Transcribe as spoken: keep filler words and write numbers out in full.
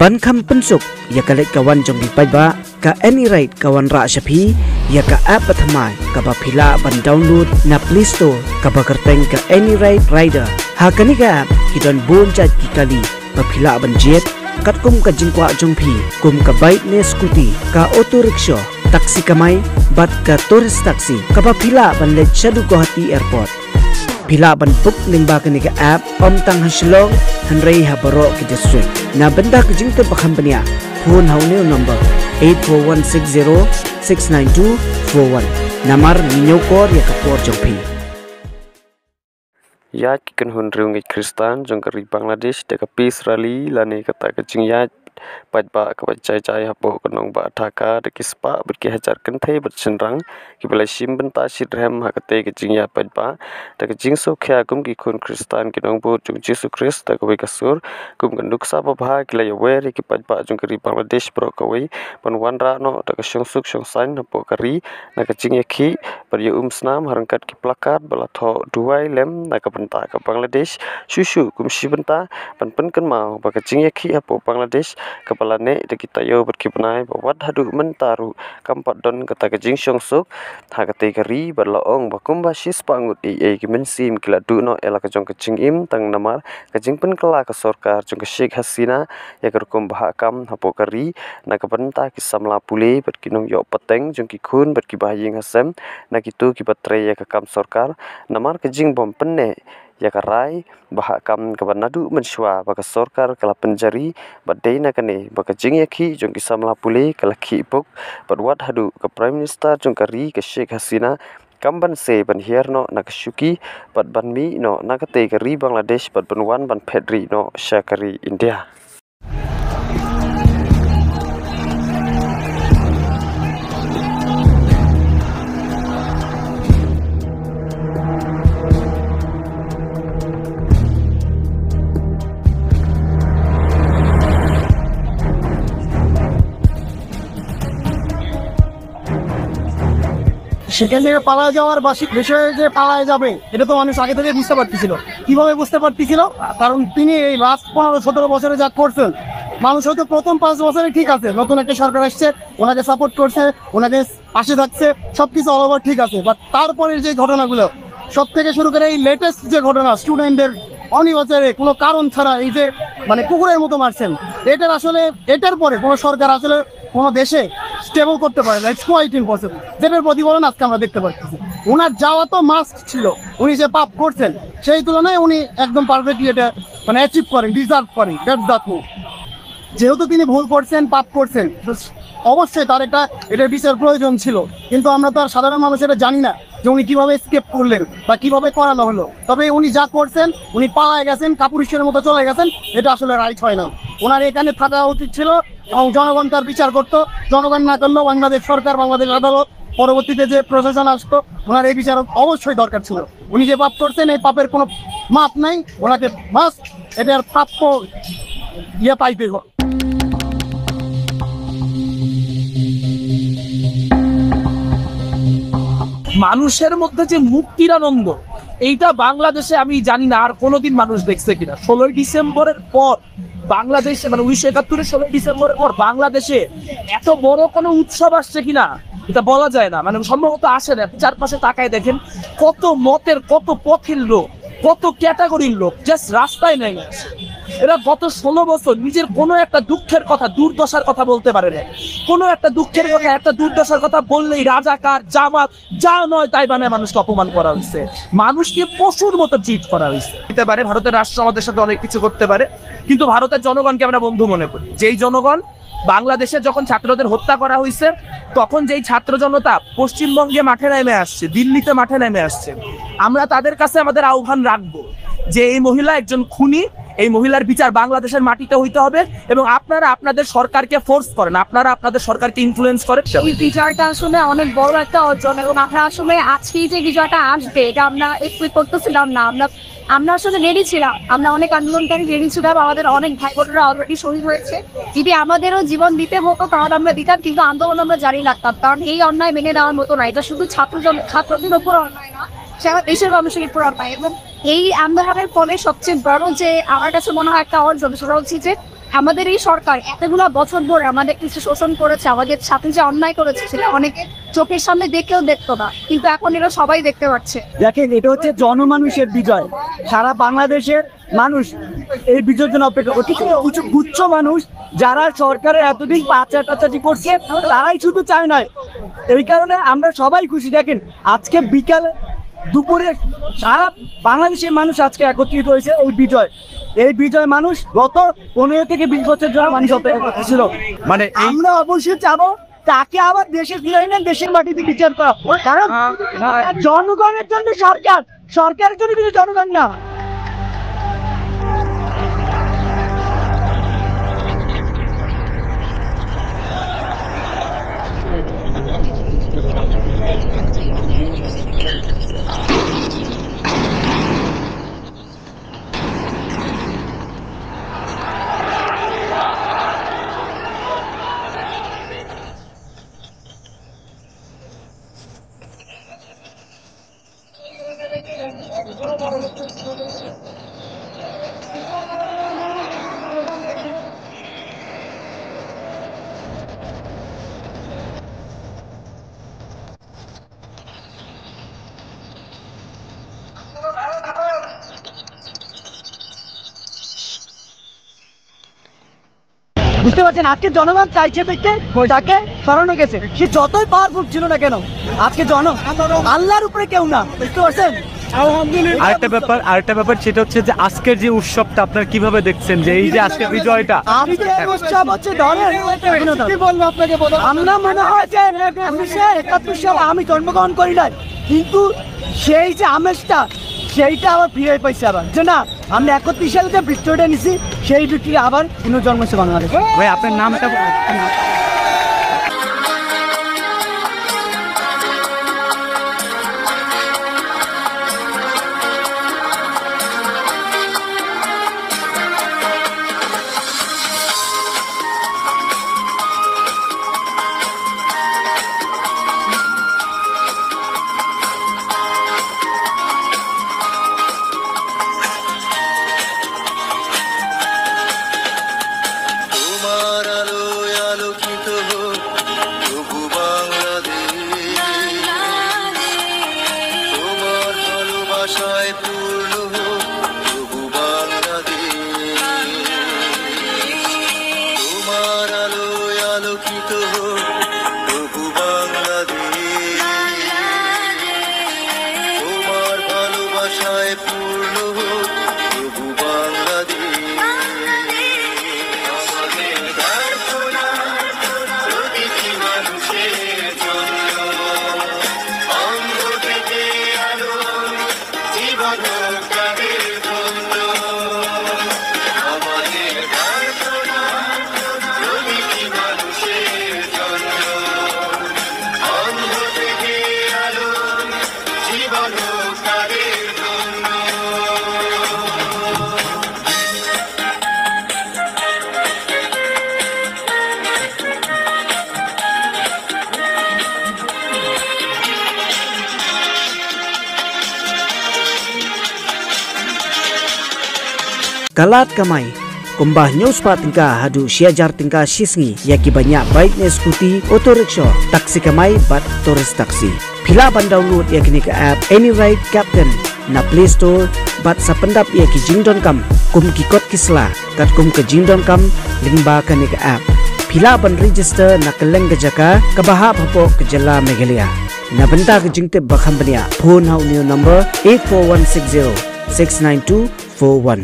Ban kham pynsuk ïa ka leit ka wan jong phi paidbah, ka Any Ride ka wanrah sha phi ïa ka app bathymmai kaba phi lah ban download na Play Store, kaba kyrteng ka Any Ride Rider. Ha kane ka app ki don bun jait ki kali ba phi lah ban jied, katkum ka jingkwah jong phi, kum ka bike ne scooty, ka auto rickshaw, taxi kamai bad ka tourist taxi, kaba phi lah ban leit shaduh Guwahati Airport. Phi lah ban book lyngba kane ka app, ym tang ha Shillong hynrei ha baroh ki district. Na bynta ka jingtip ba kham bniah, phone ha une u number eight four one six zero six nine two four one. Namar ngi ñiewkor ïa ka por jong phi. Ïaid ki kynhun riewngeit Khristan jong ka ri Bangladesh da ka peace rally lane kata ka jingïaid paidbah kaba jai jai hapoh ka nongbah Dhaka da ki spah bad ki hajar kynthei bad shynrang kiba la shim bynta shitrhem ha katei ka jingïaid paidbah da ka jingsngewkhia kum ki khun Khristan ki nongbud jong Jisu Khrist da kawei ka sur, kum ka nuksa babha ki la ïawer ïa ki paidbah jong ka ri Bangladesh baroh kawei ban wanrah noh da ka shongsuk shongsaiñ hapoh ka ri na ka jingïakhih bad ïa um snam ha ryngkat ki plakat ba la thoh duwai lem na ka bynta ka Bangladesh, shuh shuh kum shi bynta ban pynkynmaw ba ka jingïakhih hapoh Bangladesh kaba la neh da ki taïew bad ki bnai ba wat haduh mynta ruh kam pat don kata ka jingshongsuk ha katei ka ri, bad la ong ba kumba shispah ngut eiei ki mynsiem ki la duh noh ïa la ka jong ka jingim tang namar ka jingpynkylla ka sorkar jong ka Sheikh Hasina ïa ka rukom bhah kam hapoh ka ri na ka bynta ki samla pule bad ki nongïoh pateng jong ki khun bad ki bahaïing hasem, na kito kiba trei ïa ka kam sorkar, namar ka jingbym pynneh ïa ka rai bhah kam kaba naduh mynshuwa ba ka sorkar ka la pynjari, bad dei na kane ba ka jingïakhih jong ki samla pule ka la khih buk, bad wat haduh ka Prime Minister jong ka ri ka Sheikh Hasina kam banse ban hiar noh na ka shuki bad ban mih noh na katei ka ri Bangladesh bad ban wan ban phet rieh noh sha ka ri India. সেখান থেকে পালায় যাওয়ার বা সে-, বিষয়ে যে পালায় যাবে, এটা তো মানুষ আগে থেকে বুঝতে পারতেছিল। কিভাবে বুঝতে পারতেছিল? কারণ তিনি এই লাস্ট পনেরো সতেরো বছরে যা করছেন, মানুষ হয়তো প্রথম পাঁচ বছরে ঠিক আছে, নতুন একটা সরকার আসছে, ওনাকে সাপোর্ট করছে, ওনাকে পাশে থাকছে, সবকিছু অল ওভার ঠিক আছে, বাট তারপরে যে ঘটনাগুলো, সব থেকে শুরু করে এই লেটেস্ট যে ঘটনা, স্টুডেন্টদের অনিবাচারে কোনো কারণ ছাড়া এই যে, মানে, কুকুরের মতো মারছেন, এটার আসলে, এটার পরে কোনো সরকার আসলে কোনো দেশে স্টেবল করতে পারে না, ইটস কোয়াইট ইম্পসিবল। যেটার প্রতিফলন আজকে আমরা দেখতে পাচ্ছি। ওনার যাওয়া তো মাস্ট ছিল, উনি যে পাপ করছেন সেই তুলনায় উনি একদম পারফেক্টলি এটা, মানে, অ্যাচিভ করেন, ডিজার্ভ করেন, দ্যাটস দ্য ট্রুথ। যেহেতু তিনি ভুল করছেন, পাপ করছেন, তো অবশ্যই তার একটা, এটার বিচার প্রয়োজন ছিল। কিন্তু আমরা তো আর সাধারণ মানুষ এটা জানি না যে উনি কিভাবে এসকেপ করলেন বা কিভাবে করানো হলো। তবে উনি যা করছেন, উনি পালায় গেছেন, কাপুরুষের মতো চলে গেছেন, এটা আসলে রাইট হয় না। ওনার এখানে থাকা উচিত ছিল এবং জনগণ তার বিচার করতো। জনগণ না করলেও বাংলাদেশ সরকার, বাংলাদেশ আদালত, পরবর্তীতে যে প্রশাসন আসতো, ওনার এই বিচার অবশ্যই দরকার ছিল। উনি যে পাপ করছেন, এই পাপের কোনো মাপ নাই, ওনাকে মাস্ট এটার প্রাপ্য ইয়ে পাইতে হবে। মানুষের মধ্যে যে মুক্তির আনন্দ, এইটা বাংলাদেশে আমি জানি না আর কোনোদিন মানুষ দেখছে কিনা। ষোলোই ডিসেম্বরের পর বাংলাদেশে, মানে, উনিশশো একাত্তরের ষোলোই ডিসেম্বরের পর বাংলাদেশে এত বড় কোনো উৎসব আসছে কিনা, এটা বলা যায় না। মানে, সম্ভবত আসে না। চারপাশে তাকায় দেখেন, কত মতের, কত পথের লোক, কত ক্যাটাগরির লোক জাস্ট রাস্তায় নেমে আসে। এরা গত ষোলো বছর নিজের কোনো একটা দুঃখের কথা, দুর্দশার কথা বলতে পারে না। কোনো একটা দুঃখের কথা, একটা দুর্দশার কথা বললেই রাজাকার, জামাত, যা নয় তাই বানায় মানুষকে অপমান করা হয়েছে, মানুষকে পশুর মতো ট্রিট করা হয়েছে। হতে পারে ভারতের রাষ্ট্র আমাদের সাথে অনেক কিছু করতে পারে, কিন্তু ভারতের জনগণকে আমরা বন্ধু মনে করি। যেই জনগণ বাংলাদেশে যখন ছাত্রদের হত্যা করা হয়েছে, তখন যেই ছাত্র জনতা পশ্চিমবঙ্গে মাঠে নেমে আসছে, দিল্লিতে মাঠে নেমে আসছে, আমরা তাদের কাছে আমাদের আহ্বান রাখবো যে এই মহিলা একজন খুনি, এই মহিলার বিচার বাংলাদেশের মাটিতে হইতে হবে এবং আপনারা আপনাদের সরকারকে ফোর্স করেন, আপনারা আপনাদের সরকারকে ইনফ্লুয়েন্স করেন। এই বিজয়টা আসলে অনেক বড় একটা অর্জন এবং আমরা আসলে আজকে এই যে বিজয়টা আসবে, এটা আমরা এক্সপেক্ট করতেছিলাম না। আমরা, আমরা আসলে রেডি ছিলাম, আমরা অনেক আন্দোলনকারী রেডি ছিলাম, আমাদের অনেক ভাই বোনেরা অলরেডি শহীদ হয়েছে। যদি আমাদেরও জীবন দিতে হতো তাহলে আমরা দিতাম, কিন্তু আন্দোলন আমরা জারি রাখতাম, কারণ এই অন্যায় মেনে নেওয়ার মতো না। এটা শুধু ছাত্র জন-, ছাত্রদের উপর অন্যায় না, সারা দেশের মানুষের উপর অন্যায়। এবং এই আন্দোলনের ফলে সবচেয়ে বড় যে আমার কাছে মনে হয় একটা অর্জন, সেটা হচ্ছে যে আমাদের এই সরকার এতগুলো বছর ধরে আমাদের কিছু শোষণ করেছে, আমাদের সাথে যে অন্যায় করেছে, সেটা অনেকে চোখের সামনে দেখলেও দেখতো না, কিন্তু এখন এটা সবাই দেখতে পাচ্ছে। দেখেন, এটা হচ্ছে জনমানুষের বিজয়। সারা বাংলাদেশের মানুষ এই বিজয়ের জন্য অপেক্ষা করছে। কিছু গুচ্ছ মানুষ যারা সরকারের এতদিন পাচার টাচারি করছে, তারাই শুধু চায় নয়। এই কারণে আমরা সবাই খুশি। দেখেন, আজকে বিকালে, দুপুরে সারা বাংলাদেশের মানুষ আজকে একত্রিত হয়েছে এই বিজয়। এই বিজয় মানুষ গত পনেরো থেকে বিশ বছর ধরে মানুষ অপেক্ষা করছিল। মানে এই আমরা অবশ্যই চাবো তাকে আবার দেশে ফিরে এনে দেশের মাটিতে বিচার করা, কারণ জনগণের জন্য সরকার, সরকারের জন্য কিন্তু জনগণ না। বুঝতে পারছেন, আজকে জনগণ চাইছে দেখতে তাকে সরানো গেছে। সে যতই পাওয়ারফুল ছিল না কেন, আজকে জন আল্লাহর উপরে কেউ না, বুঝতে পারছেন? আলহামদুলিল্লাহ। আরেকটা ব্যাপার, আরেকটা ব্যাপার, সেটা হচ্ছে যে আজকের যে উৎসবটা আপনারা কিভাবে দেখছেন, যে এই যে আজকে বিজয়টা? আজকের উৎসব হচ্ছে ধরেন, কি বলবো আপনাকে বলো? আমরা মনে হয় যে উনিশশো একাত্তর সালে আমি জন্মগ্রহণ করি নাই, কিন্তু সেই যে আমেজটা, সেইটা আবার ফিরে পাইছে আবার, যে না, আমরা একত্রিশ সালে যে ভিক্টরিটা নিছি, সেই ভিক্টরি আবার পুনর্জন্ম হচ্ছে বাংলাদেশ। ভাই, আপনার নামটা বলুন। তোমার আলোয় আলোকিত হোক তবু বাংলাদেশ। তোমার ভালোবাসায় পূর্ণ হোক তবু বাংলাদেশ। তোমার আলোয় আলোকিত হোক তবু বাংলাদেশ। তোমার ভালোবাসায় পূর্ণ হোক তবু বাংলাদেশ। আমাদের প্রার্থনা প্রতিটি মানুষের জন্য। অন্ধ থেকে আলো, জীবন হোক তাদের ধন্য। আমাদের প্রার্থনা প্রতিটি মানুষের জন্য। অন্ধ থেকে আলো, জীবন হোক তাদের ধন্য। Ka lad kamai kumba hynñiew spah tyngka haduh shi hajar tyngka shi sngi ïa kiba ñiah bike ne scooty, auto rickshaw, taxi kamai bad tourist taxi. Phi lah ban download ïa kane ka app Any Ride Captain na Play Store bad sa pyndap ïa ki jingdonkam kum ki kot ki sla katkum ka jingdonkam lyngba kane ka app. Phi lah ban register na kylleng ka jaka kaba hap hapoh ka jylla Meghalaya. Na bynta ka jingtip ba kham bniah, phone ha une u number eight four one six zero six nine two four one.